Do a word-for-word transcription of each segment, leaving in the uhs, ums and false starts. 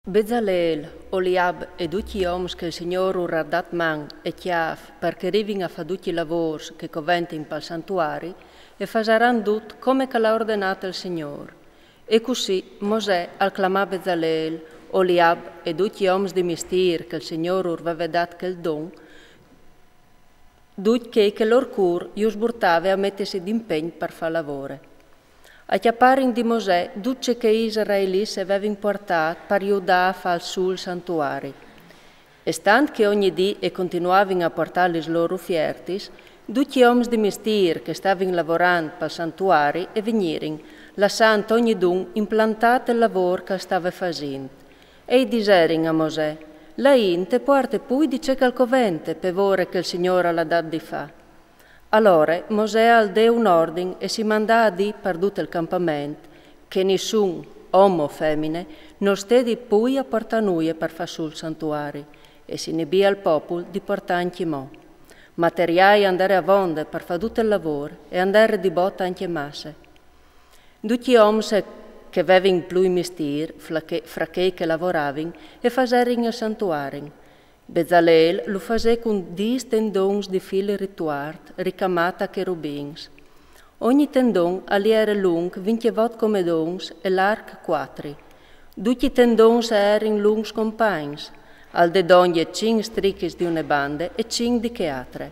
Bezaleel, Oliab e ducj i oms che il Signôr ur à dât man e cjâf par che rivin a fâ ducj i lavôrs che coventin pal santuari, e fasaran dut come che al à ordenât il Signôr. E cussì Mosè al clamà Bezaleel, Oliab e ducj i oms di mistîr che il Signôr ur veve dât chel don, ducj chei che il lôr cûr ju sburtave a metisi d'impegn par fâ lavôr. A cjaparin di Mosè dut ce che i israelits a vevin puartât par judâ a fâ sù il santuari. E stant che ogni dì a continuavin a puartâ lis lôr ufiertis, ducj i oms di mistîr che a stavin lavorant pal santuari a vignirin, lassant ognidun implantât il lavôr che al stave fasint. E i diserin a Mosè: La int e puarte plui di ce che al covente pe vôre che il Signôr al à dât di fâ. Alore Mosè al dè un ordin e si mandà a dî par dut il campament che nissun, om o femine, nol stedi plui a puartâ nuie par fâ sù il santuari, e si inibì al popul di puartâ ancjemò. Materiâi and ere avonde par fâ dut il lavôr e and ere di bot ancje masse. Ducj i oms che a vevin plui mistîr, fra che, fra chei che a lavoravin, a faserin il santuari. Bezaleel lu fasè cun dîs tendons di fîl rituart ricamât a cherubins. Ogni tendon al jere lunc vincjevot comedons e larc cuatri. Ducj i tendons a jerin luncs compagns. Al dè dongje cinc strichis di une bande e cinc di chê altre.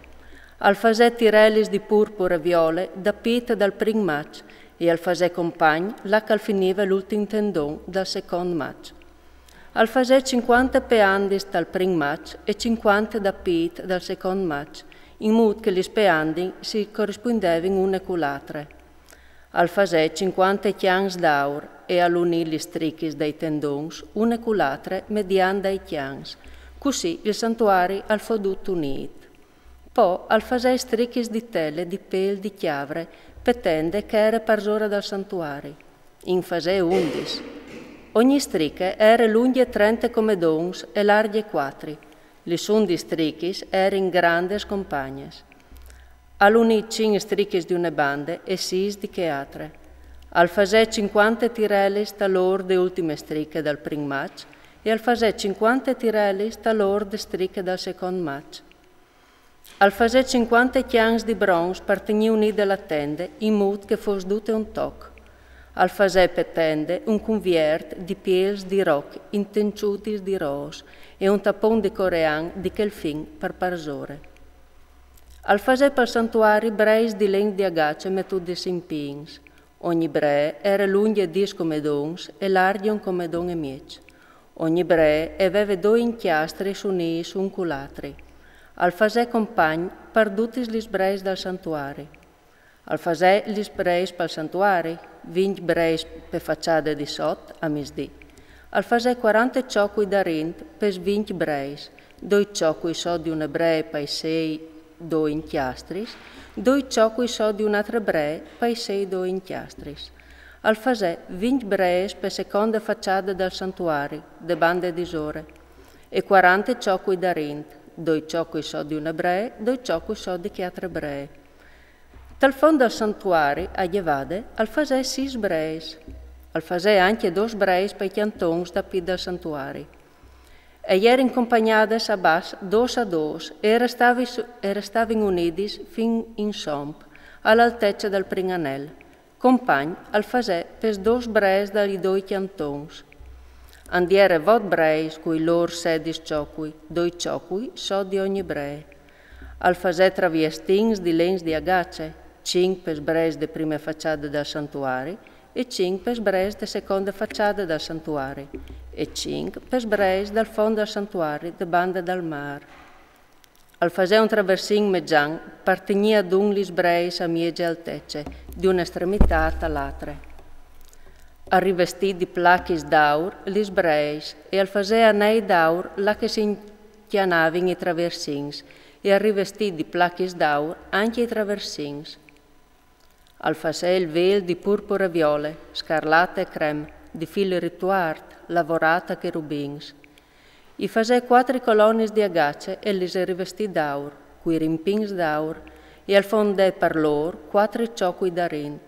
Al fasè tirelis di purpure e viole dapît dal prin maç e al fasè compagn là che al finive l'ultin tendon dal secont maç. Al fasè cincuante peandis tal prin maç e cincuante dapît dal secont maç, in mût che lis peandis si corispundevin une cu l'altre. Al fasè cincuante cjans d'aur e al unì lis strichis dai tendons une cu l'altre mediant dai cjans. Cussì il santuari al fo dut unît. Po al fasè strichis di tele di pêl di cjavre pe tende che a jere parsore dal santuari. In fasè undis. Ogni striche a jere lungje trente comedons e largje cuatri. Lis undis strichis a jerin grandes compagnes. Al unì cinc strichis di une bande e sîs di chê altre. Al fasè cincuante tirelis tal ôr de ultime striche dal prin maç e al fasè cincuante tirelis tal ôr de striche dal secont maç. Al fasè cincuante cjans di bronç par tignî unide la tende, in mût che fos dute un toc. Al fasè pe tende un cunviert di pêls di roc intenciudis di rôs e un tapon di corean di chel fin par parsore. Al fasè pal santuari breis di len di agace metudis in pins. Ogni bree a jere lungje dîs comedons e largje un comedon e mieç. Ogni bree e veve doi incjastris unîts un cul altri. Al fasè compagn par dutis lis breis dal santuari. Al fasè lis breis pal santuari, vincj breis pe façade di sot, a misdì. Al fasè cuarante çocui darint pes vincj breis, doi çocui sot di une bree pai sei doi incjastris, doi çocui sot di une altre bree pai sei doi incjastris. Al fasè vincj breis pe seconde façade dal santuari, de bande disore, e cuarante çocui darint, doi çocui sot di une bree, doi çocui sot di chê altre bree. Tal font dal santuari, a gjevade, al fasè sîs breis. Al fasè ancje dôs breis pai cjantons dapît dal santuari. E a jerin compagnades a bas dôs a dôs e a restavin, e a restavin unidis fin in somp, a l'altece dal prin anel. Compagn al fasè pes dôs breis dai doi cjantons. And jere vot breis cui lôr sedis çocui, doi çocui sot di ogni bree. Al fasè traviestins di lens di agace, cinc pes breis de prime façade dal santuari e cinc pes breis de seconde façade dal santuari e cinc pes breis dal font dal santuari de bande dal mâr. Al fasè un traversin mejan par tignî adun lis breis a mieze altece, di une estremitât a l'altre. Al rivestì di plachis d'aur lis breis e al fasè anei d'aur là che si incjanavin i traversins, e al rivestì di plachis d'aur ancje i traversins. Al fasè il vêl di purpure e viole, scarlate e crem, di fîl rituart, lavorât a cherubins. I fasè cuatri colonis di agace e lis rivestì d'aur, cui rimpins d'aur, e al fondè par lôr cuatri çocui darint.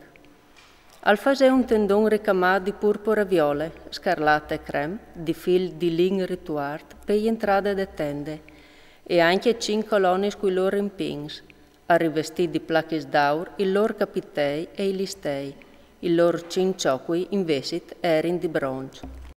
Al fasè un tendon ricamât di purpore e viole, scarlate e crem, di fîl di lin rituart, pe jentrade de tende, e ancje cinc colonis cui lôr rimpins, al rivestì di plachis d'aur il lôr capitei e i listei, i lôr cinc çocui invezit a erin di bronç.